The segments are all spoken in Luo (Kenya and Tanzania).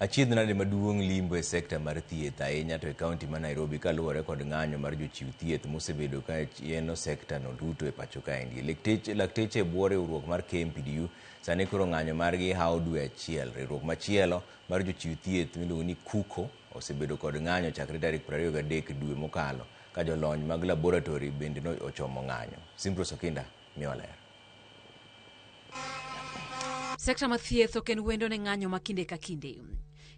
Achiedh nade maduong' limbo e sekta mar thieth ahinya to e kaunti ma Nairobi kaluwore kod ng'anyo mar jochiw thieth mosebedo ka chieno sekta no duto e pacho kaendi. Lakteche e bwo riwruok mar KMPDU sani koro ng'anyo margi hawo dwe achiel. Riwruok machielo mar jochiw thieth miluongo ni KUKO osebedo kod ng'anyo chakre tarik 23 dwe mokalo ka jolony mag laboratory bende no ochomo ng'anyo. Simprose Okinda miwa ler. Sekta mar thieth ok en wendo ne ng'anyo ma kinde ka kinde.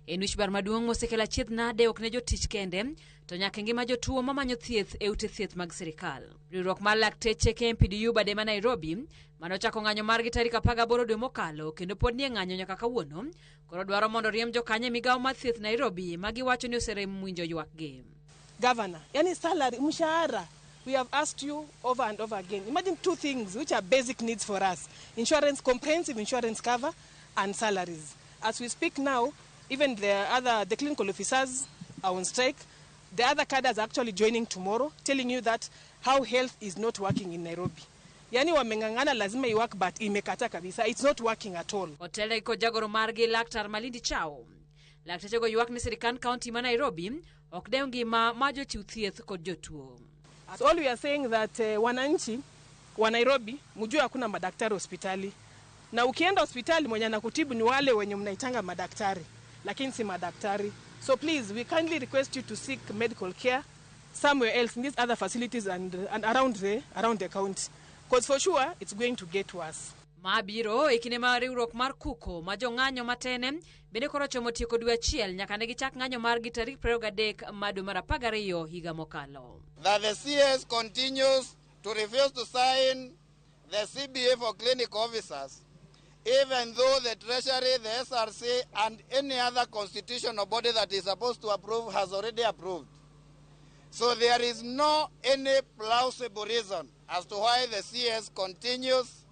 En wich bar maduong' mosekelo achiedh nade ok ne jotich kende, to nyaka e ngima jotuo mamanyo thieth e ute thieth mag sirikal. Riwruok mar lakteche KMPDU bade ma Nairobi, mane ochako ng'anyo margi tarik 18 dwe mokalo kendo pod nie ng'anyo nyaka kawuono, koro dwaro mondo riemb jokanyo e migawo mar thieth Nairobi ma giwacho ni oserem winjo ywakgi. Governor, yani salary, mshahara, we have asked you over and over again. Imagine two things which are basic needs for us. Insurance, comprehensive insurance cover and salaries. As we speak now, even the clinical officers are on strike. The other cadres are actually joining tomorrow, telling you that how health is not working in Nairobi. Yani wameng'ang'ana lazima iwork, but imekata kabisa. It's not working at all. Otelnegi kod jagoro margi Laktar Malindi Chao. Laktechego ywak ni sirikand kaunti ma Nairobi ok dew ngima mar jochiw thieth kod jotuo. So all we are saying that wananchi wa Nairobi mjue hakuna madaktari hospitali. Na ukienda hospitali mwenye anakutibu ni wale wenye mnaitanga madaktari, lakini si madaktari. So please, we kindly request you to seek medical care somewhere else in these other facilities and around the county. Because for sure, it's going to get worse. Ma biro e kinde ma riwruok mar KUKO ma jong'anyo matene bende koro ochomo tieko dwe achiel nyaka ne gichak ng'anyo margi tarik 23 mar dwe mar 12 higa mokalo. That the CS continues to refuse to sign the CBA for clinic officers, even though the Treasury, the SRC, and any other constitutional body that is supposed to approve has already approved. So there is no any plausible reason as to why the CS continues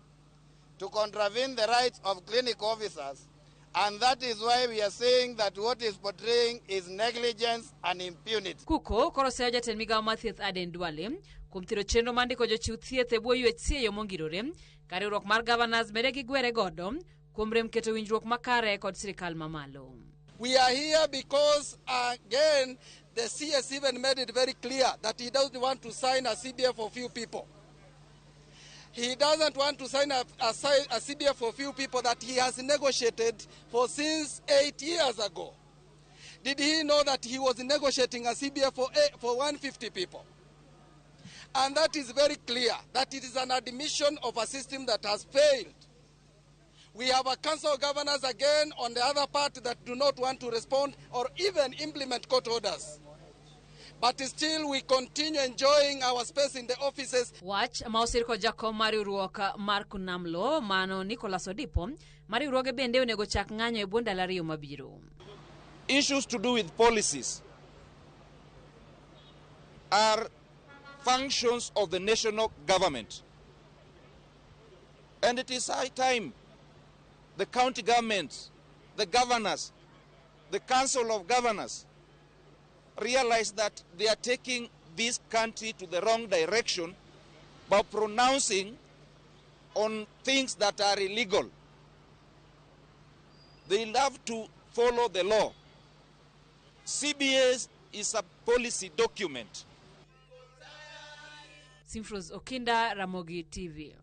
to contravene the rights of clinic officers, and that is why we are saying that what is portraying is negligence and impunity. KUKO koro seyo jatend migawo mar thieth Aden Duale kuom thiro chenro mar ndiko jochiw thieth e bwo UHC e yo mongirore ka riwruok mar governors bende gigwere godo kuom rem keto winjruok makare kod sirikal mamalo. We are here because, again, the CS even made it very clear that he doesn't want to sign a CBA for few people. He doesn't want to sign a CBA for few people that he has negotiated for since 8 years ago. Did he know that he was negotiating a CBA for 150 people? And that is very clear, that it is an admission of a system that has failed. We have a council of governors again on the other part that do not want to respond or even implement court orders. But still we continue enjoying our space in the offices. Wach ma osir kod jakom mar riwruok mar Kunamlo mano Nicholas Odipo ma riwruoge bende onego chak ng'anyo e bwo ndalo ariyo mabiro. Issues to do with policies are functions of the national government. And it is high time the county governments, the governors, the council of governors realize that they are taking this country to the wrong direction by pronouncing on things that are illegal. They love to follow the law. CBA is a policy document. Simfros Okinda, Ramogi TV.